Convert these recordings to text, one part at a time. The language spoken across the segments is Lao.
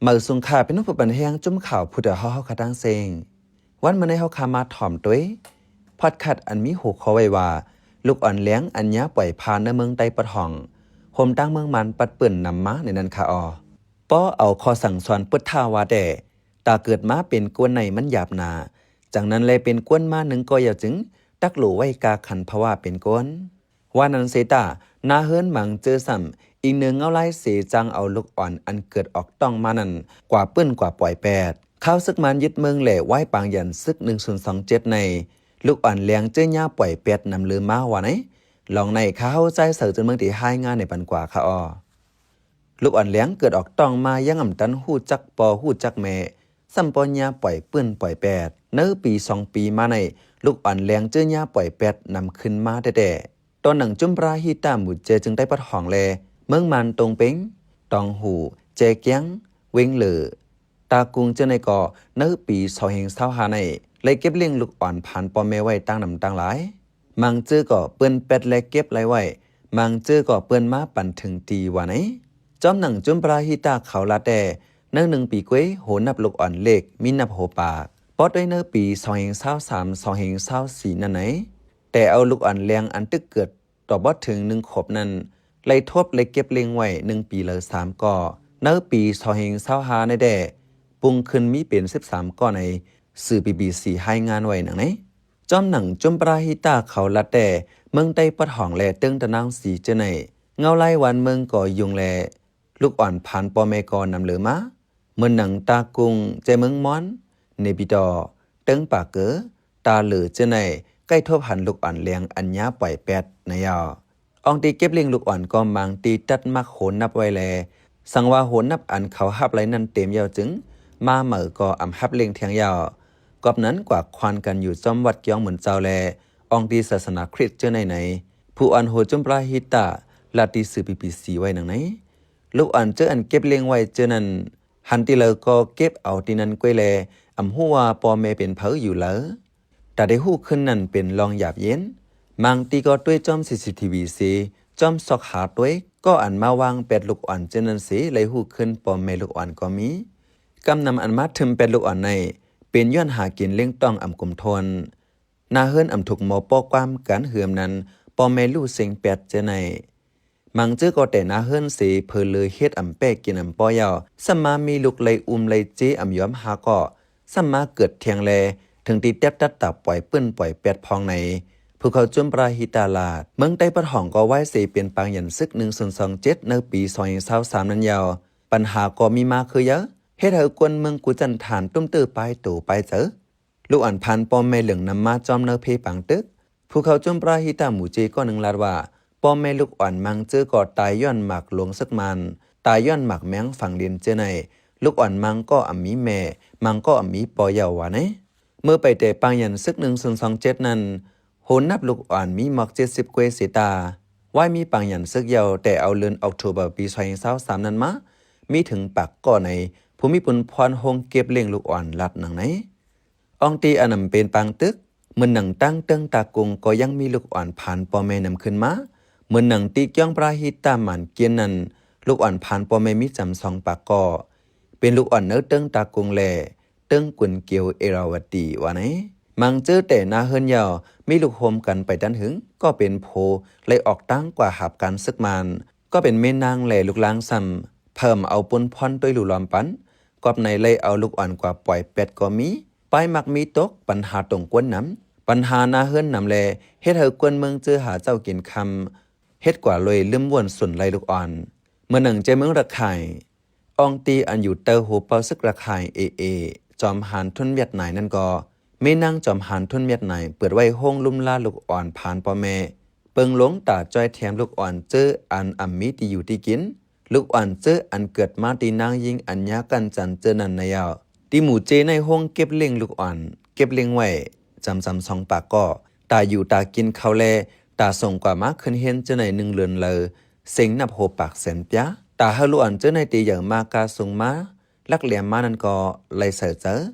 ເໝີສູງຄ່ະ ພີ່ນ້ອງຜູ້ປັນແຮງ ຈຸ້ມຂ່າວຜູ້ດຽວເຮົາ ເຮົາຄ່ະທັງເສັງ. ວັນມື້ນີ້ເຮົາຄ່ະມາຖອມໂດຍ ພອດຄາສອັນມີຫົວຂໍ້ໄວ້ວ່າ ລູກອ່ອນແລງອັນຍາປ່ອຍພານໃນເມືອງໃຕ້ປະທ້ອງ ໂຮມທັງເມືອງມານປັດປືນນຳມາໃນນັ້ນຄ່ະອໍ. ປໍເອົາຂໍ້ສັ່ງສອນພຸດທະວ່າແດ່ ຕາເກີດມາເປັນຄົນໃນມັນຫຍາບໜາ ຈັ່ງນັ້ນແລເປັນຄົນມາໜຶ່ງກໍຢ່າຈຶ່ງ ຕັກໂຫຼໄວ້ກາຂັນພະວາເປັນຄົນ. ວ່ານັ້ນເສຍຕາ ໜ້າເຮືອນມັງເຈີຊ້ຳ ອີງເນີງເງົາລາຍເສຈ້າງເອົາລູກອ່ອນອັນເກີດອອກຕ້ອງມານັ້ນ ກວ່າປືນກວ່າປ່ອຍແປດ. ຄາວເສິກມານຍຶດເມືອງແລະວາຍປາງຢັນເສິກໜຶ່ງສູນສອງເຈັດໃນ ລູກອ່ອນແລງເຈີຍາປ່ອຍແປດນຳເລີມາວ່າໃນ. ລອງໃນຂ້າເຮົາໃຈເສີເຈີນເມືອງທີ່ຮາຍງານໃນປັນກວ່າຄ່ະອໍ. ລູກອ່ອນແລງເກີດອອກຕ້ອງມາຍັງອຳຕັນຮູ້ຈັກພໍ່ຮູ້ຈັກແມ່ ຊ້ຳປໍຍາປ່ອຍປືນປ່ອຍແປດ. ໃນປີສອງປີມາໃນ ລູກອ່ອນແລງເຈີຍາປ່ອຍແປດນຳຂຶ້ນມາແຕ່ໆ. ຕອນໜັງຈຸ້ມປະລາຮີຕາໝູ່ເຈ ຈຶ່ງໄດ້ປະທ້ອງແລ ເມືອງມານຕົງເປັງ, ຕອງຫູ, ແຈກຽງ, ເວັງເລີ, ຕາກຸງເຈີໃນກໍ ໃນປີສອງເຮງຊາວຫ້າໃນ ໄດ້ເກັບລ້ຽງລູກອ່ອນຜ່ານພໍ່ແມ່ໄວ້ຕ່າງນຳຕ່າງຫຼາຍ. ມັງເຈີກໍເປີ້ນແປດແລເກັບໄວ້, ມັງເຈີກໍເປີ້ນມາປັນເຖິງຕີວ່າໃນ. ຈອມໜັງຈຸ້ມປະລາຮີຕາເຂົາລາແຕ່ ໃນໜຶ່ງປີກວ່າ ໂຫນັບລູກອ່ອນເລກມີນັບໂຫປາກ. ປອດດ້ວຍໃນປີສອງເຮງຊາວສາມ ສອງເຮງຊາວສີ່ນັ້ນໃນ ແຕ່ເອົາລູກອ່ອນແລງອັນຕຶກເກີດຕໍ່ບໍ່ເຖິງໜຶ່ງຂວບນັ້ນ ໄດ້ທົບໄດ້ເກັບລ້ຽງໄວ້ໜຶ່ງປີລະສາມກໍ. ໃນປີສອງເຮງຊາວຫ້າໃນແດ່ ປຸງຂຶ້ນມີເປັນສິບສາມກໍໃນ ສື່ບີບີຊີຮາຍງານໄວ້ໜັງໃນ. ຈອມໜັງຈຸ້ມປະລາຮີຕາເຂົາລາແຕ່ ເມືອງໃຕ້ປະທ້ອງແລເຕີງຕະນາງສີເຈີໃນ ເງົາລາຍວານເມືອງກໍຍຸງແລ ລູກອ່ອນຜ່ານພໍ່ແມ່ກໍນຳເລີມາ ເໝືອນໜັງຕາກຸງ, ແຈເມືອງມ່ອນ, ເນປີດໍ, ເຕີງປາເກີ, ຕາເລີເຈີໃນ ໃກ້ທົບຫັນລູກອ່ອນແລງອັນຍາປ່ອຍແປດໃນເຍົາ. ອອງຕີເກັບລ້ຽງລູກອ່ອນກໍມັງຕີຕັດມັກໂຫນັບໄວ້ແລ ສັງວ່າໂຫນັບອັນເຂົາຮັບໄດ້ນັ້ນເຕັມເຍົາຈຶ່ງ ມາໃໝ່ກໍອຳຮັບລ້ຽງແທງເຍົາ. ກອບນັ້ນກວ່າຄວານກັນຢູ່ຈອມວັດກຽວໝູນເຈົ້າແລ ອອງຕີສາສະໜາຄຣິດເຈີໃນໃນ ຜູ້ອ່ອນໂຫຈຸ້ມປະລາຮີຕາ ລາຕີສື່ບີບີຊີໄວ້ໜັງໃນ. ລູກອ່ອນເຈີອັນເກັບລ້ຽງໄວ້ເຈີນັ້ນ ຫັນຕີໃດກໍເກັບເອົາຕີນັ້ນກ້ວຍແລ ອຳຮູ້ວ່າພໍ່ແມ່ເປັນໃຜຢູ່ໃດ. ຕາໄດ້ຮູ້ຂຶ້ນນັ້ນເປັນລອງຢາບເຢັນ. ບາງຕີກໍຕົວະຈອມຊີຊີທີວີເສ ຈອມຊອກຫາຕົວະ ກໍອັນມາວາງແປດລູກອ່ອນເຈີນັ້ນເສ ໄດ້ຮູ້ຂຶ້ນພໍ່ແມ່ລູກອ່ອນກໍມີ. ກຳນຳອັນມາທຶມແປດລູກອ່ອນໃນ ເປັນຍ້ອນຫາກິນລ້ຽງຕ້ອງອຳກຸມທົນ. ໜ້າເຮືອນອຳທຸກມໍ່ປໍຄວາມກັນເຮືອມນັ້ນ ພໍ່ແມ່ລູກເສັງແປດເຈີໃນ. ມັງເຈີກໍແຕ່ໜ້າເຮືອນເສ ເຜີເລີເຮັດອຳແປະກິນອຳປໍເຍົາ ຊ້ຳມາມີລູກໄລ່ອຸ້ມໄລ່ເຈອຳຍອມຫາກໍ ຊ້ຳມາເກີດແທງແລ ເຖິງຕີແຕບຕັດຕາປ່ອຍປືນປ່ອຍແປດພອງໃນ. ຜູ້ເຂົາຈຸ້ມປະລາຮີຕາລາດ ເມືອງໃຕ້ປະທ້ອງກໍວາຍເສເປັນປາງຢັນເສິກໜຶ່ງສູນສອງເຈັດໃນປີສອງເຮງຊາວສາມນັ້ນເຍົາ. ບັນຫາກໍມີມາຄືເຢີ ເຮັດໃຫ້ຄົນເມືອງກູຈັນທານຕຸ້ມຕື້ປາຍໂຕປາຍເຈີ. ລູກອ່ອນຜ່ານພໍ່ແມ່ເຫຼືອງນຳມາຈອມໃນເພປາງຕຶກ. ຜູ້ເຂົາຈຸ້ມປະລາຮີຕາໝູ່ເຈກ້ອນໜຶ່ງລາດວ່າ ພໍ່ແມ່ລູກອ່ອນມັງເຈີກໍຕາຍຍ້ອນໝາກຫຼວງເສິກມານ ຕາຍຍ້ອນໝາກແມງຝັງດິນເຈີໃນ. ລູກອ່ອນມັງກໍອຳມີແມ່ ມັງກໍອຳມີພໍ່ເຍົາວ່າໃນ. ເມື່ອໄປແຕ່ປາງຢັນເສິກໜຶ່ງສູນສອງເຈັດນັ້ນ ໂຫນັບລູກອ່ອນມີໝອກເຈັດສິບກວ່າເສຍຕາ. ວາຍມີປາງຢັນເສິກເຍົາແຕ່ເອົາເດືອນອອກໂທເບີປີສອງເຮງຊາວສາມນັ້ນມາ ມີເຖິງປາກກໍໃນ ຜູ້ມີປຸນພອນໂຮງເກັບລ້ຽງລູກອ່ອນລາດໜັງໃນ. ອອງຕີອັນນຳເປັນປາງຕຶກ ເໝືອນໜັງຕັ້ງເຕີງຕາກຸງກໍຍັງມີລູກອ່ອນຜ່ານພໍ່ແມ່ນຳຂຶ້ນມາ. ເໝືອນໜັງຕີກຽງປະລາຮີຕາໝານກຽນນັ້ນ ລູກອ່ອນຜ່ານພໍ່ແມ່ມີຈຳສອງປາກກໍ ເປັນລູກອ່ອນໃນເຕີງຕາກຸງແລ ເຕີງກຸນກຽວເອລາວະຕີວ່າໃນ. ມັງເຈີແຕ່ໜ້າເຮືອນເຍົາ ມີລູກໂຮມກັນໄປຕັນຫຶງ ກໍເປັນໂພໄລ່ອອກຕ່າງກວ່າຫາບການເສິກມານ ກໍເປັນແມ່ນາງແລລູກຫຼານຊ້ຳ ເພີ່ມເອົາປຸນພອນໂດຍຫຼູຫຼອມປັນ. ກອບໃນໄລ່ເອົາລູກອ່ອນກວ່າປ່ອຍແປດກໍມີ. ປາຍມັກມີຕົກ ບັນຫາຕົງກ້ວນນຳ ບັນຫາໜ້າເຮືອນນຳແລ ເຮັດໃຫ້ຄົນເມືອງເຈີຫາເຈົ້າກິນຄ່ຳ ເຮັດກວ່າລວຍລືມວົນສຸນໄລ່ລູກອ່ອນ. ເໝືອນໜັງເຈເມືອງລະຄາຍ ອອງຕີອັນຢູ່ໃຕ້ໂຮເປົ່າເສິກລະຄາຍເອເອ ຈອມຫານທຸນວຽດນາຍນັ້ນກໍ ແມ່ນາງຈອມຫານທຸນວຽດນາຍ ເປີດໄວ້ໂຮງລຸມລາລູກອ່ອນຜ່ານພໍ່ແມ່ ເບິ່ງລົງຕາຈ້ອຍແຖມລູກອ່ອນເຈີອັນອຳມີທີ່ຢູ່ທີ່ກິນ. ລູກອ່ອນເຈີອັນເກີດມາທີ່ນາງຍິງອັນຍາກັນຈັນເຈີນັ້ນໃນເຍົາ ທີ່ໝູ່ເຈໃນໂຮງເກັບລ້ຽງລູກອ່ອນ ເກັບລ້ຽງໄວ້ ຈຳຈຳສອງປາກກໍ ຕາຢູ່ຕາກິນເຂົ້າແລ ຕາສົ່ງກວ່າມາຂຶ້ນຮຽນເຈີໃນໜຶ່ງເດືອນເລີ ເສັງນັບໂຫປາກແສນປຽ. ຕາເຮົາລູກອ່ອນເຈີໃນຕີໃຫຍ່ມາກາສູງມາ ລັກແຫຼມມານັ້ນກໍໄລ່ໃສ່ໃຈ.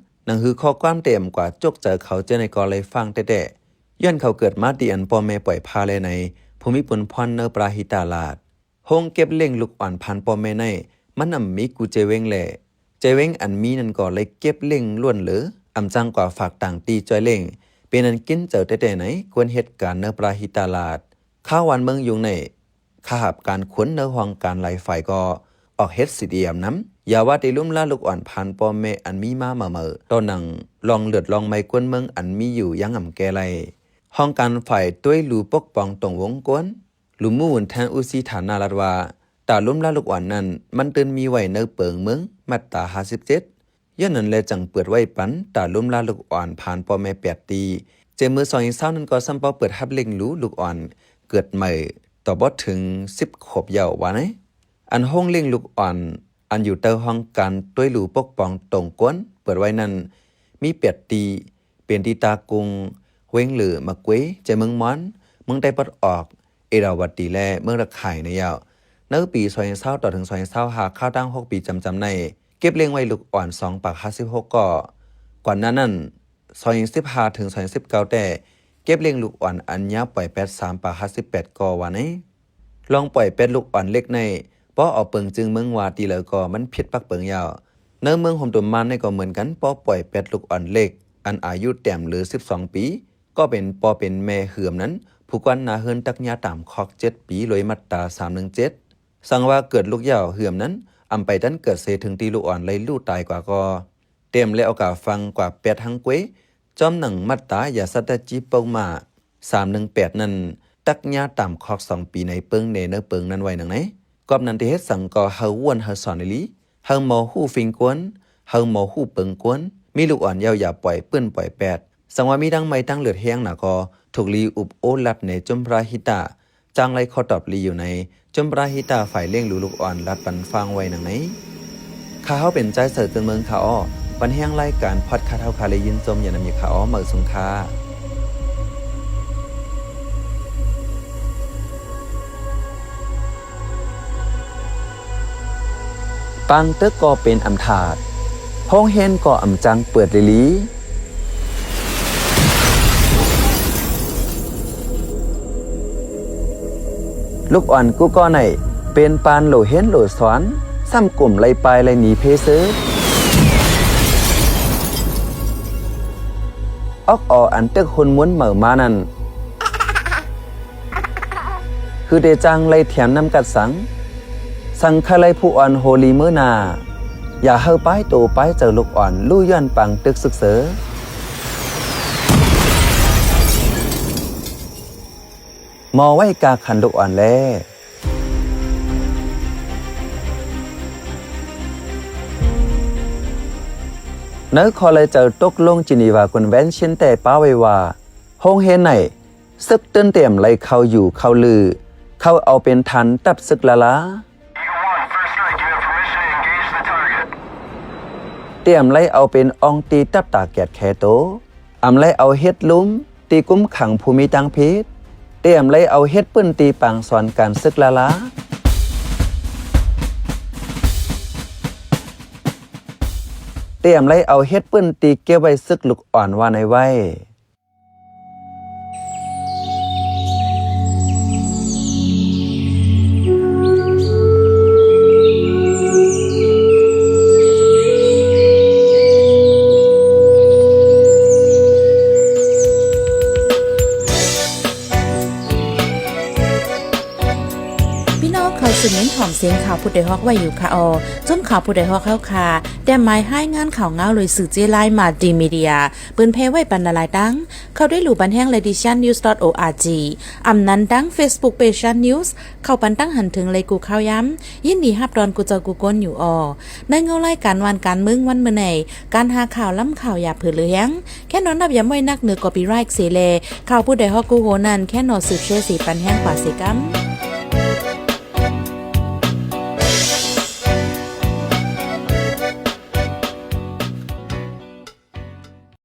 ໜັງສືຂໍ້ຄວາມເຕັມກວ່າຈົກໃຈເຂົາເຈີໃນກໍໄລ່ຟັງແຕ່ແຕ່ ຍ້ອນເຂົາເກີດມາທີ່ອັນພໍ່ແມ່ປ່ອຍພາແລໃນ ຜູ້ມີປຸນພອນເນີປາຫິຕາລາດ. ໂຮງເກັບລ້ຽງລູກອ່ອນຜ່ານພໍ່ແມ່ໃນ ມັນອຳມີກູເຈເວັງແລ ໃຈເວັງອັນມີນັ້ນກໍໄດ້ເກັບເລັ່ງລ້ວນເລີ ອຳຈັ່ງກວ່າຝາກຕ່າງທີ່ຊ່ວຍເລັ່ງ ເປັນອັນກິນເຈີແຕ່ໃດໃນ ກວນເຮັດການເນີພະຫິຕາລາດ. ຂ່າວຫວານເມືອງຍຸງໃນ ຂ້າຮັບການຂຸນເນີຫ້ອງການຫຼາຍຝ່າຍກໍອອກເຮັດສິດອຽມນຳ ຢ່າວ່າແຕ່ລົ້ມລາລູກອ່ອນຜ່ານພໍ່ແມ່ອັນມີມາເໝີໆ ຕໍ່ໜັງລອງເລືອດລອງໄໝກວນເມືອງອັນມີຢູ່ຍັງອຳແກ່ໄຫຼ. ຫ້ອງການຝ່າຍຕົວະຫຼູປົກປ້ອງຕົງວົງກວນ ລຸມໝູ່ບຸນແທນອຸຊີຖານະລັດວ່າ ຕາລົ້ມລາລູກອ່ອນນັ້ນ ມັນຕື່ນມີໄວ້ໃນເປິງເມືອງ ມາດຕາຫ້າສິບເຈັດ ຍ້ອນນັ້ນແລຈຶ່ງເປີດໄວ້ປັນຕາລົ້ມລາລູກອ່ອນຜ່ານພໍ່ແມ່ແປດຕີ. ເຈາະມື້ສອງພັນຊາວນັ້ນກໍຊ້ຳເປົ່າເປີດຮັບເລ້ງດູລູກອ່ອນເກີດໃໝ່ຕໍ່ບໍ່ເຖິງສິບຂວບເຍົາວວ່າໃນ. ອັນໂຮງລ້ຽງລູກອ່ອນອັນຢູ່ໃຕ້ຫ້ອງການຕົວະຫຼູປົກປ້ອງຕົງກວນເປີດໄວ້ນັ້ນ ມີແປດຕີ ເປັນທີ່ຕາກຸງ, ເວັງເລີ, ມະກວຍ, ເຈາະເມືອງມ່ອນ, ເມືອງໃຕ້ປອດອອກ, ເອຣາວັດດີ ແລະ ເມືອງຕະຂ່າຍໃນຍາວ. ໃນປີສອງພັນຊາວຕໍ່ເຖິງສອງພັນຊາວຫ້າ ຄາວທາງຫົກປີຈຳໆໃນ ເກັບລ້ຽງໄວ້ລູກອ່ອນສອງປາກຫ້າສິບຫົກກໍ. ກ່ອນໜ້ານັ້ນ ສອງພັນສິບຫ້າເຖິງສອງພັນສິບເກົ້າແຕ່ ເກັບລ້ຽງລູກອ່ອນອັນຍາວປ່ອຍແປດສາມປາກຫ້າສິບແປດກໍວ່າໃນ. ລອງປ່ອຍແປດລູກອ່ອນເລັກໃນ ພໍເອົາເປິງຈຶງເມືອງວ່າ ທີ່ເລີກໍມັນຜິດປັກເປິງຍາວ. ໃນເມືອງໂຮມຕຸມມານໃນກໍເໝືອນກັນ ພໍປ່ອຍແປດລູກອ່ອນເລັກ ອັນອາຍຸແຕ້ມເລີສິບສອງປີ ກໍເປັນພໍ່ເປັນແມ່ເຮືອມນັ້ນ ຜູ້ກວານໜ້າເຮືອນຕັກຍາຕາມຄອກເຈັດປີ ໂດຍມາດຕາສາມໜຶ່ງເຈັດ. ສັງວ່າເກີດລູກຍາວເຮືອມນັ້ນ ອຳໄປຕັນເກີດເສ ເຖິງທີ່ລູກອ່ອນໄດ້ລູກຕາຍກວ່າກໍ. ແຕ້ມແລເອົາກາຟັງກວ່າແປດຮັງກວຍ ຈອມໜັງມາດຕາຢາສັດຕະຈີປອກມາ ສາມໜຶ່ງແປດນັ້ນ ຕັກຍາຕາມຄອກສອງປີໃນເປິງເນ ໃນເປິງນັ້ນໄວ້ໜັງໃນ. ກອບນັ້ນທີ່ເຮັດສັງກໍເຮົາວຽນເຮົາສອນອີ່ຫຼີ ເຮົາໝໍຮູ້ຟິງກວນ ເຮົາໝໍຮູ້ເປິງກວນ ມີລູກອ່ອນຍາວຢ່າປ່ອຍປືນປ່ອຍແປດ. ສັງວ່າມີທັງໄໝທັງເລືອດແຮງໜາກໍ ທຸກລີອຸບໂອ້ລັດເນ ຈຸມພະຫິຕາ ຈັ່ງໄດ້ຂໍ້ຕອບລີຢູ່ໃນ ຈຸມພະຫິຕາຝ່າຍລ້ຽງດູລູກອ່ອນລັດປັນຟັງໄວ້ໜັງໃນ. ຂ້າເຮົາເປັນຈາຍເສີດຕື່ນເມືອງຂ້າອໍ ບັນແຮງລາຍການພອດຄາສເຮົາຂ້າ ແລະ ຍິນຊົມຢ່ານຳຢູ່ຂ້າອໍ ເໝີສູງຄ່າ. ປາງຕຶກກໍເປັນອຳທາດ ໂຮງຮຽນກໍອຳຈັ່ງເປີດລີລີ. ລູກອ່ອນກູ່ກໍໃນ ເປັນປານໂຫຼຮຽນໂຫຼສອນ ຊ້ຳກຸ້ມໄລ່ປ້າຍໄລ່ໜີເພຊື່. ອອກອໍອັນຕຶກຮຸນມຸນເໝີມານັ້ນ ຄືເດຈັ່ງໄລ່ຖຽມນຳກັດສັງ ສັງຄະໄລຜູ້ອ່ອນໂຮລີເມີນາ ຢ່າເຮົາປ້າຍໂຕປ້າຍເຈີລູກອ່ອນ ລູ້ຍ້ອນປາງຕຶກຊຶກເຊີ ໝໍໄວ້ກາຂັນລູກອ່ອນແລ. ໃນຂໍ້ໄລ່ເຈີຕົກລົງຈີນີວາຄອນເວັນຊິນແຕ່ປ້າໄວ້ວ່າ ໂຮງຮຽນໃນ ຊຶກຕື່ນຕຽມໄລ່ເຂົ້າຢູ່ເຂົ້າລື ເຂົ້າເອົາເປັນຖານທັບຊຶກລາລາ ຕຽມໄລ່ເອົາເປັນອ່ອງຕີຕັບຕາແກດແຄໂຕ ອຳໄລ່ເອົາເຮັດລຸ່ມ ຕີກຸມຂັງຜູ້ມີທາງຜິດ ຕຽມໄລ່ເອົາເຮັດປືນຕີປາງສອນການຊຶກລາລາ ຕຽມໄລ່ເອົາເຮັດປືນຕີເກັບໄວ້ຊຶກລູກອ່ອນວ່າໃນໄວ້. ພີ່ນ້ອງເຂົ້າສູ່ມິນຫອມສຽງຂ່າວຜູ້ດອຍຮອກໄວ້ຢູ່ຄ່ະອໍ ຊຸມຂ່າວຜູ້ດອຍຮອກເຮົາຄ່ະ ແຕ້ມໝາຍຮາຍງານຂ່າວງາວໂດຍສື່ເຈ້ລາຍ Multimedia ເປີນແຜ່ໄວ້ປັນຫຼາຍໆຕັ້ງ ເຂົ້າໄດ້ລູບັນແຮງ Ladies Shan News dot org ອຳນັ້ນດັ່ງ Facebook Page Shan News ເຂົ້າປັນຕັ້ງຫັນເຖິງໄລກູ່ຂ່າວຍາມ ຍິນດີຮັບຕ້ອນກູ່ເຈົ້າກູ່ຄົນຢູ່ອໍ. ໃນເງົາລາຍການຫວ່ານການເມືອງວັນມື້ໃນ ການຫາຂ່າວລ້ຳຂ່າວຢ່າເຜີເຫຼືອແຮງ ແຄ່ນອນນັບຢາມໄວ້ນັກເໜືອ copyright ເສແລ ຂ່າວຜູ້ດອຍຮອກກູ່ໂຮນັ້ນ ແຄ່ນອນສືບແຊເສປັນແຮງກວ່າເສກຳ.